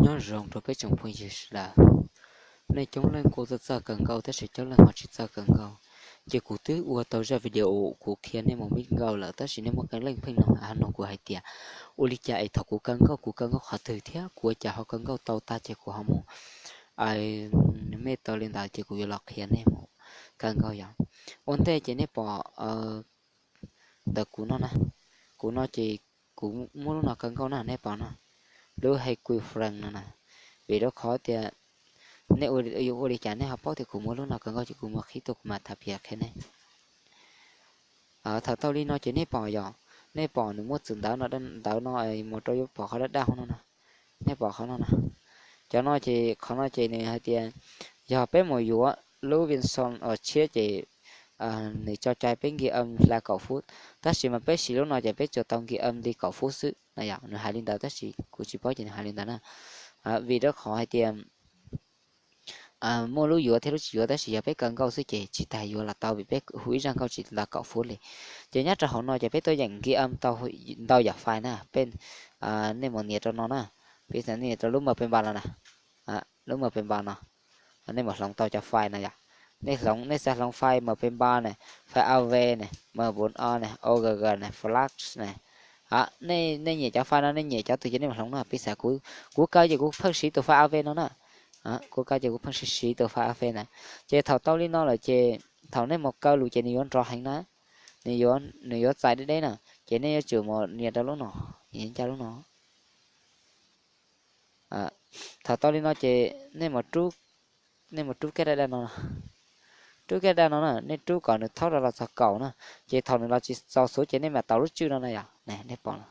Nyob zoo rau peb tsoom phooj ywg sawv daws. Nej coob leej kuj txawj txawj kawg nkaus tab sis coob leej ho tsis txawj kawg nkaus. Ces kuv twb ua tau zaj video kuv qhia nej mus me nkaus lawm tab sis nej muaj qee leej pheej nug kuv hais tias ua li cas es thaum kuv kaw nkauj kuv kaw nkauj qhov twg thiab kuv ua cas ho kaw nkauj tau tag ces kuv ho mus me tau li ntawd ces kuv yuav los qhia nej mus kaw nkauj yom. Ua ntej ces nej pom ntawm kuv no na, kuv no ces kuv muab lub no kaw nkauj na nej pom no, lub Hequi Franc no na. Vim rau qhov tias nej ua li cas nej ho paub tias kuv muab lub no kaw nkauj ces kuv muab qhib tuaj kuv mam tham piav qhia nej. Thaum tau li no ces nej pom yom, nej pom nws muaj txwm ntawv no, ntawv no mus rau yuav pom qhov daj daj hauv no na. Nej pom qhov no na, cov no ces qhov no ces nws hais tias yog peb mus yuav lub Vinson uas tshiab ces nws tso cai peb nkig am hla kaum fub, tab sis mas peb siv lub no ces peb tsuas tau nkig am li kaum fub xwb na yom. Nws hais li ntawd tab sis kuv tsis paub ces nws hais li ntawd na. Vim rau qhov hais tias muaj lub yuav thiab lub tsis yuav tab sis yog peb kaw nkauj xwb ces tsis tas yuav los tau vim peb hu ib zaj nkauj tsis tas kaum fub li. Ces nyob rau hauv no ces peb tuaj yeem nkig am tau ntau yam fais na, peb, nej mus nias rau no na, piv xam nej nias rau lub mawg pes npas no na, lub mawg pes npas no, nej mus hloov tau cov fais no yom. Nej hloov, nej xav hloov fais mawg pes npas ne, fais av ne, mawg npun o ne, ogg ne, flash ne, nej nyiam cov fais no nej nyiam cov twg ces nej mus hloov no. Piv xam kuv kaw ces kuv pheej siv tus fais av no na, kuv kaw ces kuv pheej siv siv tus fais av na. Ces thaum tau li no lawm ces thaum nej mus kaw lus ces nws yuav nrov heev na, nws yuav txais deb deb na, ces nej yuav tsum mus nias rau lub no, nias ncaj lub no. Thaum tau li no ces nej mus rub kab daj daj no, rub kab daj daj no na, nej rub kom nws thaub rau los txog kaum na, ces thaum nws los tsis txaus xuv ces nej mam tau lub tswj no na yom, nej pom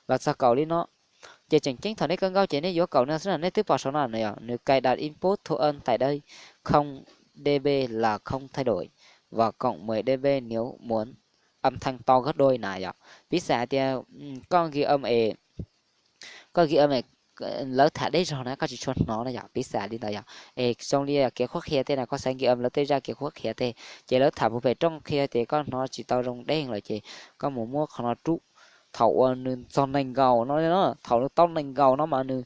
los txog kaum li no. Ces tseem ceeb thaum nej kaw nkauj ces nej yuav kaum no xwb na, nej twb pom saum no nws cài đặt input thu âm tại đây, không dB là không thay đổi và cộng mười dB nếu muốn âm thanh to gấp đôi na yom. Piv xam hais tias koj nkig am es, koj nkig am es lawv tham deb zog na koj tsis tshua hnov na yom, piv xam li ntawd yom. Es zoo li kev qhuab qhia tej na, koj xav nkig am lawv tej zaj kev qhuab qhia tej, ces lawv tham puag pem rooj qhia ces koj hnov tsis tau zoo deb lawm ces koj mus muab qhov no rub. Thaum uas nws txog nees nkaum no, thaum nws tau nees nkaum no mas nws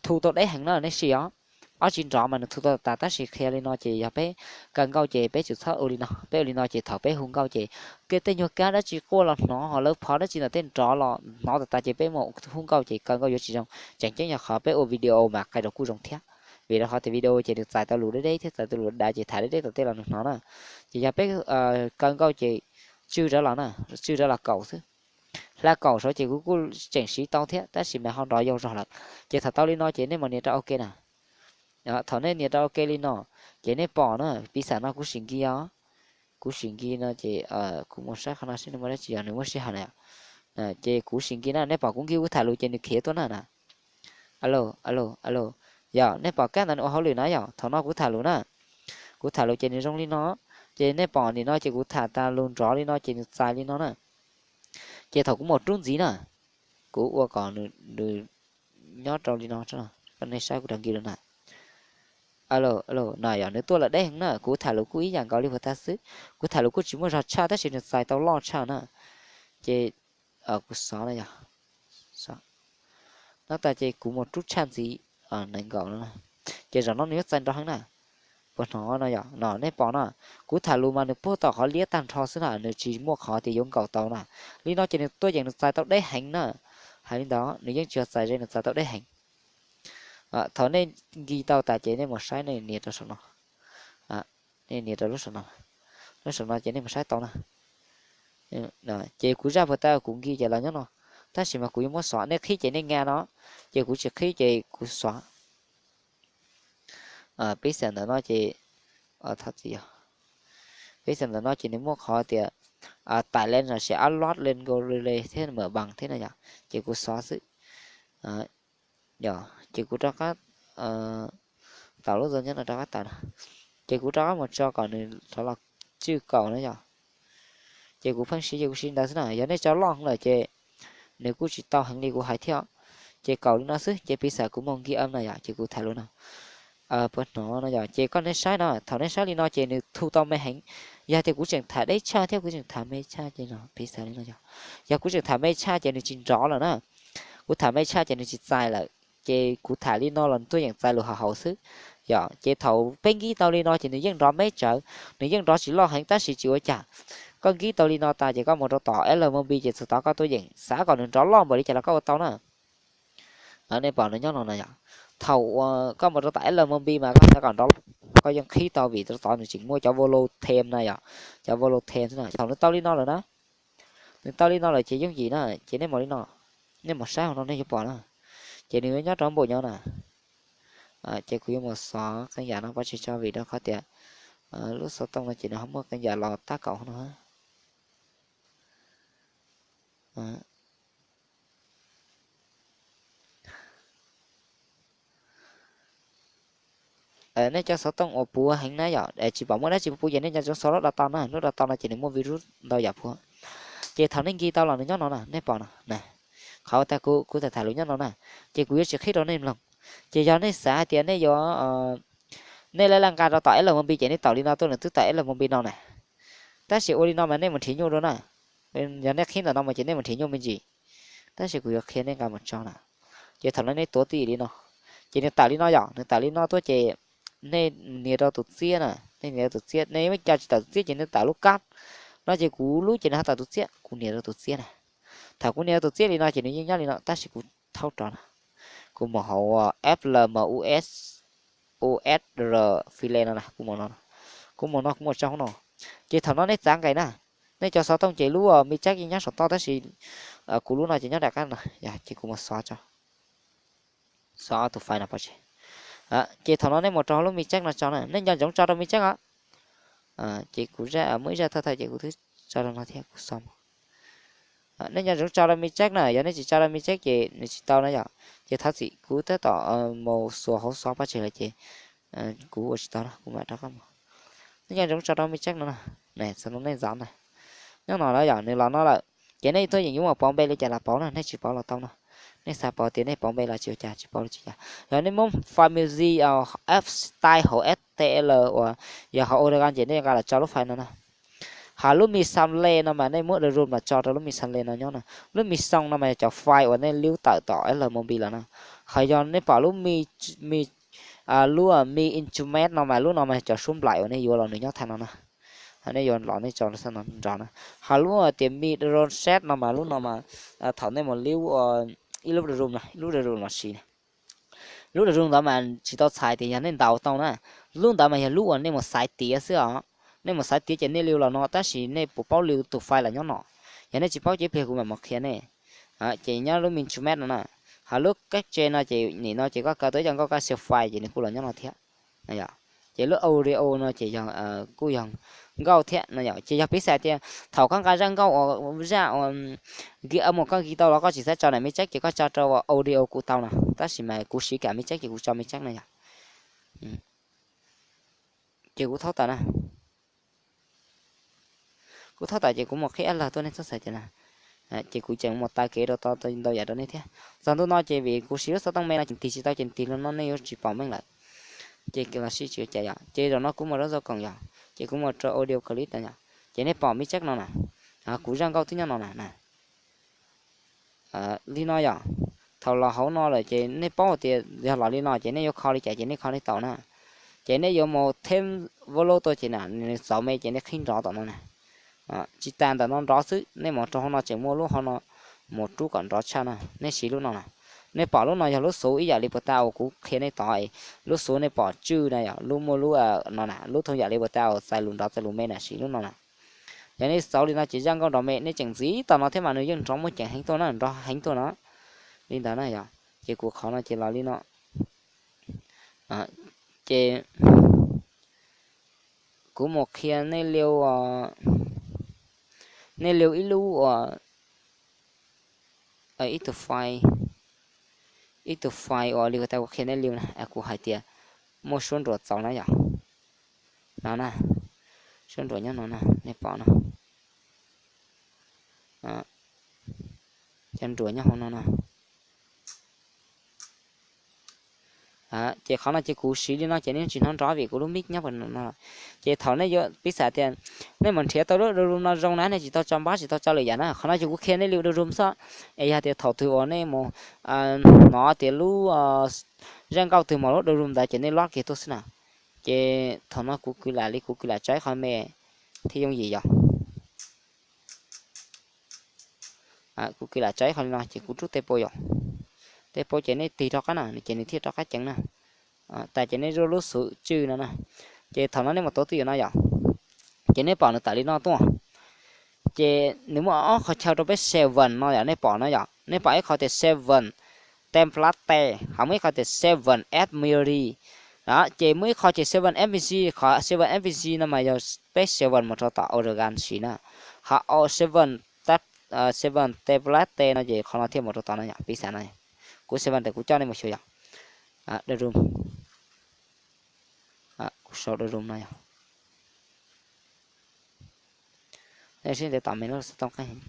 thu tau deb heev na, nej sim os. Ob tsis nrov mas nws thu tau tas, tab sis qhia li no ces yog peb kaw nkauj ces peb tsum txhob ua li no, peb ua li no ces thaum peb hu nkauj ces tej nyuag kab dab tsi quaj los hnov, ho lawv phov dab tsi ntawm tej nrov los hnov tas tas ces peb mus hu nkauj ces kaw nkauj yuav tsis zoo. Tseem ceeb yog qhov peb ua video mas qai rau kuj zoo thiab, vim rau qhov tias video ces nws txais tau lus deb deb thiab txais tau lus dav ces tham deb deb tom tej los nws hnov na. Ces yog peb kaw nkauj ces tswj rov los na, tswj rov los kaum xwb. Hla kaum saud ces kuv kuj tseem siv tau thiab tab sis mas ho nrov yau zog lawm. Ces thaum tau li no ces nej mus nias rau OK na. Thaum nej nias rau OK li no, ces nej pom na, piv xam no kuv sim nkig os. Kuv sim nkig no ces kuv mus saib qhov no seb nws muaj dab tsi, yog nws muaj sij hawm na. Ces kuv sim nkig na, nej pom kuv nkig kuv tham lus ces nws khiav tuaj na na. Alo, alo, alo. Yog nej pom kab ntawd nws ua hauj lwm na yom, thaum no kuv tham lus na. Kuv tham lus ces nws zoo li no, ces nej pom nim no ces kuv tham tas lus nrov li no ces nws txais li no na. Ces thaum kuv mus rub ntxiv na, kuv ua kom nws nyob rau li no, nej saib kuv rov nkig lus na. Alo, alo, no yog nws tuaj lawm deb heev na, kuv tham lus kuj ib yam nkaus li puag ta xwb, kuv tham lus kuj tsis muaj zog tshaj tab sis nws txais tau loj tshaj na. Ces kuv xov no yog, no tas ces kuv mus rub tshaj ntxiv nees nkaum no, ces zaum no nws yuav txais nrov heev na. Puas hnov no yog no nej pom na, kuv tham lus mas nws puag tom qhov liab tag nrho xwb na, nws tsis muaj qhov tias yuav nkaum tau na. Li no ces nws tuaj yeem nws txais tau deb heev na. Hais li ntawd nws yeej tsis yog txais ze, nws txais tau deb heev. Thaum nej nkig tau tas ces nej mus saib, nej nias rau saum no, nej nias rau lub saum no, lub saum no ces nej mus saib tau na. Ces kuv zaj puag ta kuv nkig ces los nyob no, tab sis mas kuv yuav muab xov, nej qhib ces nej nka no, ces kuv tsis qhib ces kuv xov. Peb xam ntawm no ces, peb xam ntawm no ces nws muaj qhov tias tải lên rồi sẽ upload lên Google thiab mở bằng thiab no yom, ces kuv xov xwb. Yog ces kuv rov qab tau lub zoo nyob no rov qab tawm no, ces kuv rov qab mus tso kom nws rov los tswj kaum na yom. Ces kuv pheej siv ces kuv siv ntawd xwb na, yog nej tso loj heev lawm ces nws kuj tsis tau heev li kuv hais thiab. Ces kaum li no xwb ces piv xam kuv mus nkig am no yom, ces kuv tham lus no, puas hnov no yom. Ces koj nej saib no, thaum nej saib li no ces nws thu tau me heev. Yog tias kuv tseem tham deb tshaj thiab kuv tseem tham me tshaj ces no piv xam li no yog, yog kuv tseem tham me tshaj ces nws tsis nrov lawm na, kuv tham me tshaj ces nws tsis txais lawm. Ces kuv tham li no los nws tuaj yeem txais lus haus haus xwb. Yog ces thaum peb nkib tau li no ces nws yeej nrov me tsawv, nws yeej nrov tsis loj heev tab sis tsis ua cas. Koj nkib tau li no tas ces koj mus rau tom L M B ces txog tod koj tuaj yeem xav kom nws nrov loj npaum li cas los koj ua tau na. Nej pom nws nyob no na yom. Thaum uas koj mus rau tom L M B mas koj xav kom nrov loj, koj yeej qhib tau vim rau tod nws tseem muaj cov volume na yom, cov volume xwb na. Thaum nws tau li no lawm na, nws tau li no lawm ces yooj yim na, ces nej mus li no, nej mus saib hauv no nej yuav pom na. Ces nws yuav nyob rau npaum nyob na. Ces kuv yuav mus xov qee yam no pov tseg tso vim rau qhov tias lub xov tooj no ces nws ho muaj qee yam los tab kaum no. Nej cov xov tooj uas puv heev na yom, tsis pom muaj dab tsi puv ces nej nco ntsoov xov lub da to na, lub da to no ces nws muaj virus ntau yam puv. Ces thaum nej nkig tau los nws nyob no na, nej pom no na. Qhov uas kuv tham tham lus nyob no na, ces kuv yuav tsis qhib rau nej mloog. Ces yog nej xav hais tias nej yuav, nej laj laj nqa rau tom L M B ces nej taum li no tuaj nws twb tawm L M B no na. Tab sis ua li no mas nej mus nrhiav nyuj dua na. Yog nej qhib ntawm no mus ces nej mus nrhiav nyuj me ntsis. Tab sis kuv yuav qhia nej nqa mus tso na. Ces thaum no nej tuav twj ywm li no, ces nws tawm li no yom, nws tawm li no tuaj ces nej nias rau tus txiab na, nej nias rau tus txiab, nej muab coj tsis tawm tus txiab ces nws tawm lub kab no ces kuv lub ces nws ho tawm tus txiab, kuv nias rau tus txiab na. Thaum kuv nias rau tus txiab li no ces nws yeej nyob li no tab sis kuv thaub rov na, kuv mus hauv F L M U S U S R file no na, kuv mus no, kuv mus no kuv mus tso hauv no. Ces thaum no nej txav nqes na, nej cov xov tooj ces lub mi jack yeej nyob saum toj tab sis kuv lub no ces nyob nram qab no, ces kuv mus xov tso, xov tus file no pov tseg. Ces thaum no nej mus rau hauv lub mi jack no tso na, nej nco ntsoov tso rau mi jack os. Ces kuv muaj ib zaj thawj thawj ces kuv twb tso rau no thiab kuv xov mus. Nej nco ntsoov tso rau mi jack na, yog nej tsis tso rau mi jack ces nws tsis tau na yom. Ces thov txim kuv tab tom mus xuas hauv xov pov tseg lawm ces kuv ua tsis tau na, kuv mam rov qab mus. Nej nco ntsoov tso rau mi jack no na, txog no nej ntxov ntag. Nyob no lawm yom, nws los no lawm. Ces nej tuaj yeem yuav mus pauv npe li cas los pauv na, nej tsis pauv los tau no. Nej xav pauv tias nej pauv npe los tsis ua cas, tsis pauv los tsis ua cas. Yog nej muab file music, F style hauv F T L uas yog hauv Oregon ces nej nqa los tso lub file no na. Ho lub mi sound le no mas nej muab the room los tso rau lub mi sound le no nyob na. Lub mi sound no mas yog cov file uas nej liub tawm tom L M B los na. Ho yog nej pom lub mi, mi, lub mi instrument no mas lub no mas yog cov suab nplaim uas nej yuav los nws nyob thaj no na. Nej yuav los nej tso nrov na. Ho lub tias mi drone set no mas lub no mas thaum nej mus liub ib lub the room no, ib lub the room los sis na. Lub the room ntawd mas tsis tau txhais tias yog nej ntaus tau na. Lub ntawd mas yog lub uas nej mus xaiv tiav xwb os. Nej mus xaiv tiav ces nej liu los no tab sis nej puas paub liu tus file los nyob no. Yog nej tsis paub ces ib pliag kuv mam mus qhia nej. Ces nyob lub mi instrument no na. Ho lub kab tse no ces nim no ces koj kaw tau ib co nkauj koj xyaw file ces nws kuj los nyob no thiab. Ces lub audio no ces yog, kuj yog nkauj thiab no yom. Ces yog piv xam tias thaum koj nqa zaj nkauj uas, zaj uas, koj nkis tau los koj tsis xav tso na mi jack ces koj tso rau audio kuj tau no, tab sis mas kuv siv kam mi jack ces kuv tso mi jack no yom. Ces kuv thaub tawm na, kuv thaub tawm ces kuv mus qhib ab lag tuaj nej txhob xav cas na. Ces kuv tseem mus taw kev rau ntau yam rau nej thiab. Txog ntu no ces vim kuv siv lub xov tooj me no ces tig tsis tau ces tig los no nej yuav tsis pom meej lawm. Ces los sis tsis ua cas yom, ces zaum no kuv mus rau zaj koom yom, ces kuv mus rau audio clip no yom, ces nej pom mi jack no na. Kuv zaj nkauj twb nyob no na. Li no yom, thaum los hauv no lawm ces nej paub tias yog los li no ces nej yuav kho li cas ces nej kho nej tau na. Ces nej yuav mus theb volume tuaj ces na, nws txauv me ces nej qhib nrov tom no na. Tsis tas ntawm no nrov xwb, nej mus rau hauv no tseem muaj lub hauv no mus rub kom nrov tshaj na, nej siv lub no na. Nej pom lub no yog lub xuv ib yam li puas tas uas kuv qhia nej tod, lub xuv nej pom tswj na yom, lub muaj lub no na, lub thooj yam li puas tas uas txais lus nrov txais lus me na, siv lub no na. Yog nej txauv li no ces zaj nkauj nrov me, nej tseem ntxiv tom no thiab mas nws yeej nrov muaj ceem heev tuaj na, nrov heev tuaj na. Li ntawd na yom, ces kuv qhov no ces los li no. Ces kuv mus qhia nej liu, nej liu ib lub uas, ib tug file, ib tug file uas li kuv tas kuv qhia nej liu na, kuv hais tias muaj suab nruas txaus na yom. No na, suab nruas nyob no na, nej pom no. Cov nruas nyob hauv no na. Ces qhov no ces kuv siv li no ces nej tsis hnov nrov vim kuv lub mic nyob no. Ces thaum nej yuav piv xam tias nej mus nrhiav tau lub doo room no zoo na, nej tsis tau tso npab tsis tau tso lwm yam na, qhov no ces kuv qhia nej li doo room xwb. Es yog tias thaum twg uas nej mus hnov tias lub zaj nkauj twg mas lub doo room ntawd ces nej lob kiag tuaj xwb na. Ces thaum no kuv kwv lam li kuv kwv lam tso ib qho me thiaj yooj yim yom. Kuv kwv lam tso ib qho li no ces kuv rub tej pau yom. Tej pau ces nej tig rov qab na ces nws thiaj rov qab ceev na. Tas ces nej zuaj lub xub tswj no na. Ces thaum no nej mus tuav twj ywm no yom. Ces nej pom nws tawm li no tuaj. Ces nws muaj ob qhov chaw rau peb seven no yom, nej pom no yom, nej pom ib qho tias seven template, ho muaj ib qho tias seven admin. Ces muaj ib qho ces seven admin, qhov seven admin no mas yog peb seven mus rau tom organ siv na. Ho seven, seven template no ces qhov no thiaj mus rau tom no yom, piv xam no. Kuv seven ntawm kuv coj nej mus xyuas yom. Doo room, kuv sau doo room no yom. Nej sib ntev tom me lub xov tooj qeeb heev.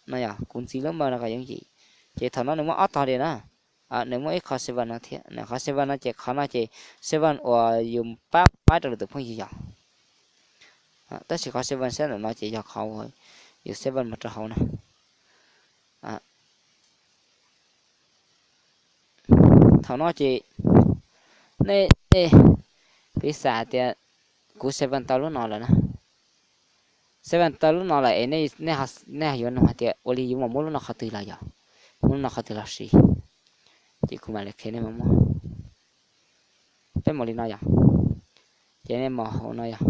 No yog kuv ntxiv lub npawb no kom yooj yim. Ces thaum no nws muaj ob tog li na. Nws muaj ib qho seven no thiab, qhov seven no ces qhov no ces seven uas yus pab pab rau lwm tus phooj ywg yom. Tab sis qhov seven sab ntawm no ces yog qhov uas yus seven mus rau hauv na. Thaum no ces nej, piv xam tias kuv seven tau lub no lawm na. Seven tau lub no lawm es nej yuav nug hais tias ua li yuav mus muab lub no qhov twg los yog, muab lub no qhov twg los siv. Ces kuv mam li qhia nej mus muab. Peb mus li no yom. Ces nej mus hauv no yom.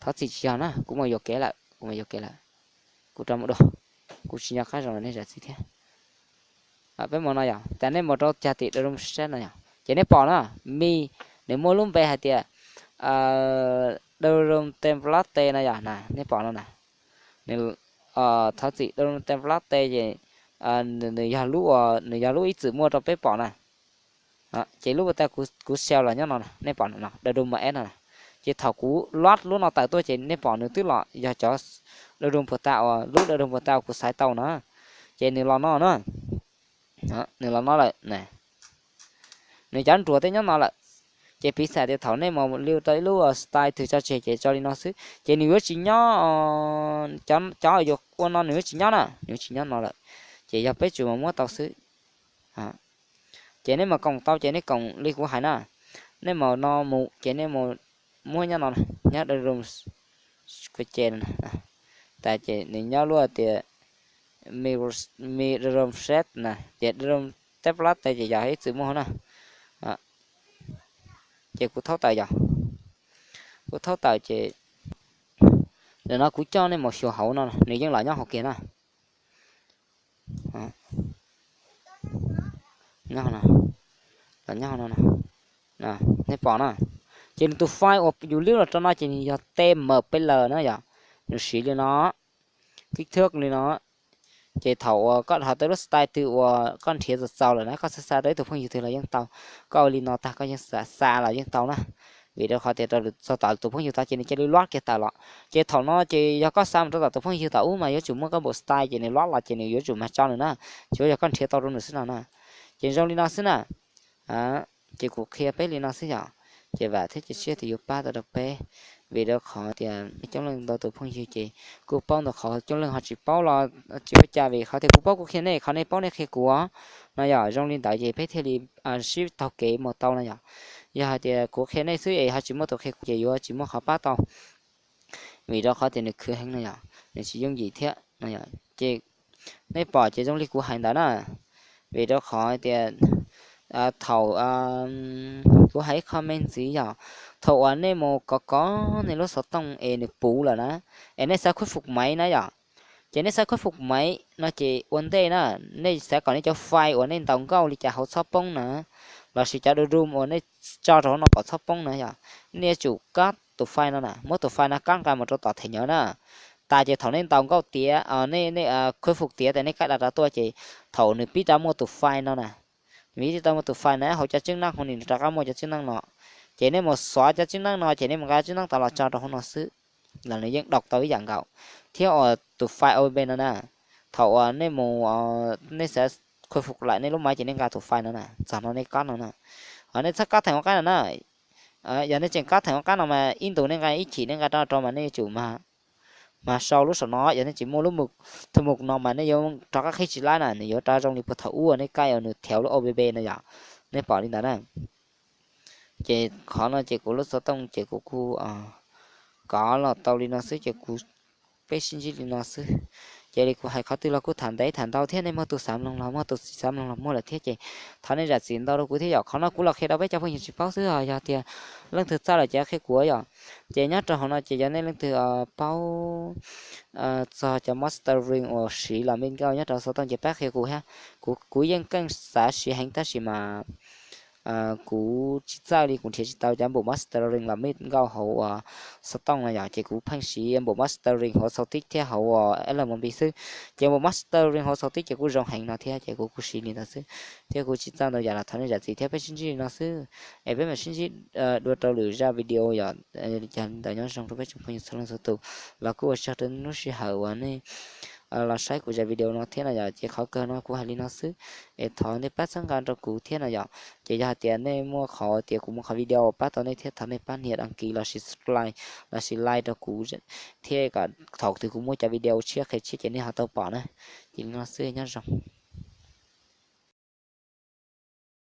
Thov txim tsis yog na, kuv mus yuam kev lawm, kuv mus yuam kev lawm. Kuv rov mus dua, kuv tsis nco qab zoo nej zam txim thiab. Peb mus no yom, cas nej mus rau cag tim doo room set no yom, ces nej pom na, mi, nws muaj lub npe hais tias doo room template no yom, nej pom no na. Thov txim, doo room template ces nws yog lub, nws yog lub ib txwm muaj rau peb pom na. Ces lub puas ta kuv xav los nyob no, nej pom no, doo room mus es no. Ces thaum kuv load lub no tawm tuaj ces nej pom nws twb los yog cov doo room puas ta uas, lub doo room puas ta uas kuv xaiv tau na. Ces nws los no na, nws los no lawm. Nws cov nruas tej nyob no lawm. Ces piv xam tias thaum nej mus li tau ib lub style twg tso tseg ces tso li no xwb ces nws yuav tsis nyob, cov yuav ua no nws yuav tsis nyob na, nws yuav tsis nyob no lawm. Ces yog peb tsuas mus muab tau xwb. Ces nej mus koom tau ces nej koom li kuv hais na, nej mus no mus ces nej mus muab nyob no, nyob doo room, kuv ces tas ces nws nyob lub tias mi doo room set na, ces doo room template ces yog ib txwm muaj hauv na. Ces kuv thaub tawm yog, kuv thaub tawm ces ntawm no kuv coj nej mus xyuas hauv no, nws yeej los nyob hauv kiag na. Nyob no, los nyob no, nej pom na. Ces nws tus file uas yus liab los rau no ces nws yog T M P L na yom, nws siv li no, kích thước li no. Ces thaum uas koj dhos tau lub style twg uas koj nrhiav txaus txaus lawm na, koj xa xa rau ib tug phooj ywg twg los yeej tau. Koj ua li no tag koj yeej xa los yeej tau na. Vim rau qhov tias rau txog tom tus phooj ywg tod ces nws cia li load kiag tawm los. Ces thaum no ces yog koj xa mus rau tom tus phooj ywg tom ub mas yuav tsum muaj koj npawb style ces nws load los ces nws yuav tsum mag tso nws na. Tsuav yog koj nrhiav tau rau nws xwb no na. Ces zoo li no xwb na. Ces kuv qhia peb li no xwb yom. Ces vam thiab cia siab tias yuav pab tau rau peb, vim rau qhov tias coob leej ntau tus phooj ywg ces kuj paub ntau qhov, coob leej ho tsis paub los tsis ua cas, vim qhov tias kuv paub kuv qhia nej, qhov nej paub nej qhia kuv no yom. Zoo li ntawd ces peb thiaj li sib taug kev mus tau no yom. Yog hais tias kuv qhia nej xwb es ho tsis muaj tus qhia kuv ces yuav tsis muaj qhov pab tau, vim rau qhov tias nws khwv heev no yom, nws tsis yooj yim thiab no yom. Ces nej pom ces zoo li kuv hais ntawd na, vim rau qhov tias thaum kuv hais ib qho me ntxiv yog, thaum uas nej mus kov kov nej lub xov tooj es nws puv lawm na, es nej xav khuj fum maiv na yom, ces nej xav khuj fum maiv no ces ua ntej na, nej xav kom nej cov file uas nej ntaus nkauj li cas hauv txhob poob na, lossis cov doo room uas nej tso rau hauv no kom txhob poob na yom, nej yuav tsum kab tus file no na, muab tus file no kab nqa mus rau tom them nyuv na. Tas ces thaum nej ntaus nkauj tiav, nej nej khuj fum tiav tas nej kaij da rov tuaj ces thaum nws pib rov muaj tus file no na, vim tsis tau muaj tus file na hauv cov tswb neeb ho nws rov qab muaj cov tswb neeb no, ces nej mus xóa cov tswb neeb no ces nej mus nqa tswb neeb tod los tso rau hauv no xwb. los nws yeej download tau ib yam nkaus. Thiab uas tus file O B B no na, thaum uas nej mus, nej xav khôi phục lại nej lub máy ces nej nqa tus file no na, txog no nej kab no na. Nej txhob kab theem ua qab no na. Yog nej tseem kab theem ua qab no mas ib ntus nej nqa ib chim nej nqa rau rau mas nej yuav tsum mag sau lub saum no. Yog nej tsis muaj lub thư mục no mas nej yuav rov qab qhib tsis laib na, nws yuav rov zoo li puag thaum ub nej kab uas nws thiếu lub O B B no yom. Nej pom li ntawd na. Ces qhov no ces kuv lub xov tooj ces kuv kuj kov los tau li no xwb ces kuv, peb sib ntsib li no xwb. Ces li kuv hais qhov twg los kuv tham ntev tham ntau thiab, nej muaj tus xav mloog los muaj, tus tsis xav mloog los muaj lawm thiab ces thov nej zam txim ntau rau kuv thiab yom. Qhov no kuv los qhia rau peb cov phooj ywg tsis paub xwb os, yog tias leej twg txawj lawm ces qhia kuv yom. Ces nyob rau hauv no ces yog nej leej twg paub txog cov mastering uas siv los me nkauj nyob rau xov tooj ces pab qhia kuv thiab. Kuv, kuv yeej keej xav siv heev tab sis mas kuv tsis txawj li, kuv nrhiav tsis tau cov npum mastering los me nkauj hauv uas xov tooj no yom, ces kuv pheej siv npum mastering hauv xaus tib thiab hauv uas L M B xwb. Ces npum mastering hauv xaus tib ces kuj zoo heev no thiab ces kuv kuj siv li ntawd xwb, thiab kuv tsis txawj ntau yam los thov nej zam txim thiab, peb sib ntsib li no xwb. Es peb mam sib ntsib dua rau lwm zaj video yom. Yog li ntawd nyob zoo rau peb tsoom phooj ywg txhua leej txhua tus, los kuj ua tsaug rau lub sij hawm uas nej los saib kuv zaj video no thiab no yom. Ces qhov kawg no kuv hais li no xwb, es thov nej pab txhawb nqa rau kuv thiab no yom. Ces yog hais tias nej muaj qhov tias kuv muaj qhov video pab tau nej thiab thov nej pab nias đăng ký lossis subscribe lossis like rau kuv thiab kom thaum twg kuv muaj cov video tshiab qhia tshiab ces nej ho tau pom na. Ces li no xwb, nyob zoo.